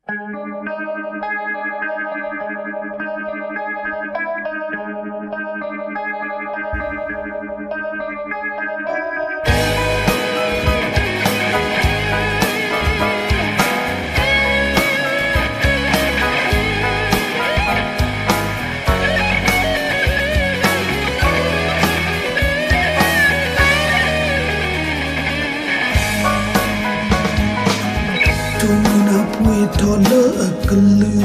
ထိၣ်မူနၢ်ပှ့ၤထီၣ်လၢအကလုၢ်,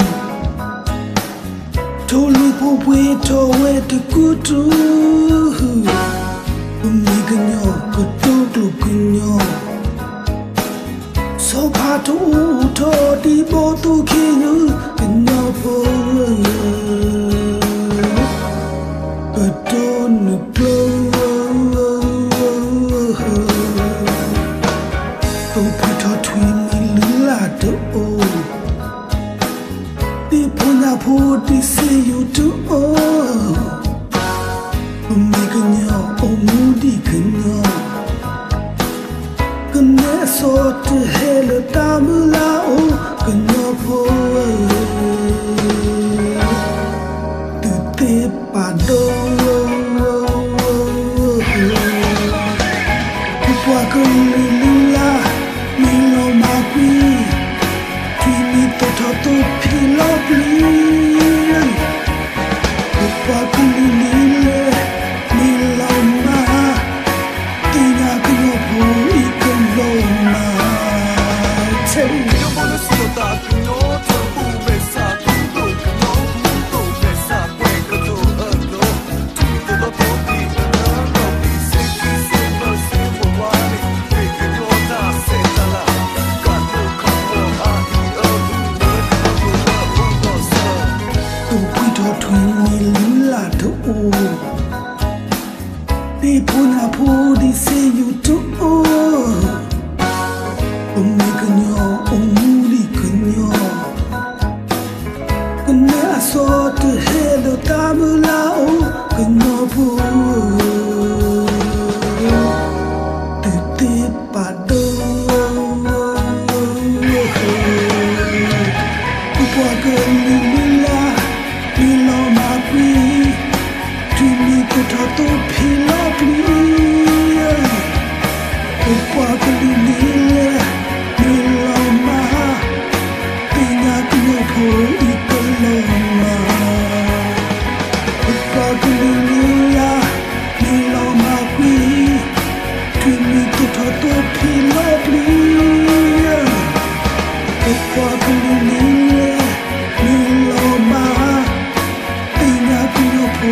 ထိၣ်လွံၢ်ဖိပှ့ၤထီၣ်ဝဲတကူတူၢ်, ပမ့ၢ်ကညီကတိၤကျိာ်ကညီ, ဆီဖါတအိၣ်ထီၣ်ဒံးဘီသိၣ်ခ့ယုၢ်ကညီဖိဧၢ, ကတိၤနကျိာ် ပဖှံထီၣ်ထွံမံၤလုၢ်လၢ်တအိၣ်, ဒ်ဖိညၣ်ဖိဒ်စ့ယိၤတအိၣ်, ပမ့ၢ်ကညီအိၣ်မူဒ်ကညီ, ကနဲအစီၤတဟဲလၢတၢ်မုၢ်လၢ်အိၣ်ကညီဖိဧၢ, သုးသ့ပာ်ဒိၣ် ပပှၤကလုာ်လုၢ်လၢ် မ့ၢ်လီၤမၢ်ကွံာ်, ထွံၣ်မံၤသိၣ်ထီၣ်သိၣ်ဖံးလီၤပျံၤ, ပပှၤကလုာ်လုၢ်လၢ် မ့ၢ်လီၤမၢ်, သ့ၣ်ညါကညီဖိအံၤကလီၤမၢ်, ဆဲး ပဖှံထီၣ်ထွံမံၤလုၢ်လၢ်တအိၣ်, ဒ်ဖိညၣ်ဖိဒ်စ့ယိၤတအိၣ်, ပမ့ၢ်ကညီအိၣ်မူဒ်ကညီ, ကနဲအစီၤတဟဲလၢတၢ်မုၢ်လၢ်အိၣ်ကညီဖိ, သုးသ့ပာ်ဒိၣ် ပပှၤကလုာ်လုၢ်လၢ် မ့ၢ်လီၤမၢ်ကွံာ်, ထွံၣ်မံၤသိၣ်ထီၣ်သိၣ်ဖံးလီၤပျံၤ, ပပှၤကလုာ်လုၢ်လၢ် မ့ၢ်လီၤမၢ်, သ့ၣ်ညါကညီဖိအံၤကလီၤမၢ်, ပပှၤကလုာ်လုၢ်လၢ် မ့ၢ်လီၤမၢ်ကွံာ်, ထွံၣ်မံၤသိၣ်ထီၣ်သိၣ်ဖံးလီၤပျံၤ, ပပှၤကလုာ်လုၢ်လၢ် မ့ၢ်လီၤမၢ်, သ့ၣ်ညါကညီဖိ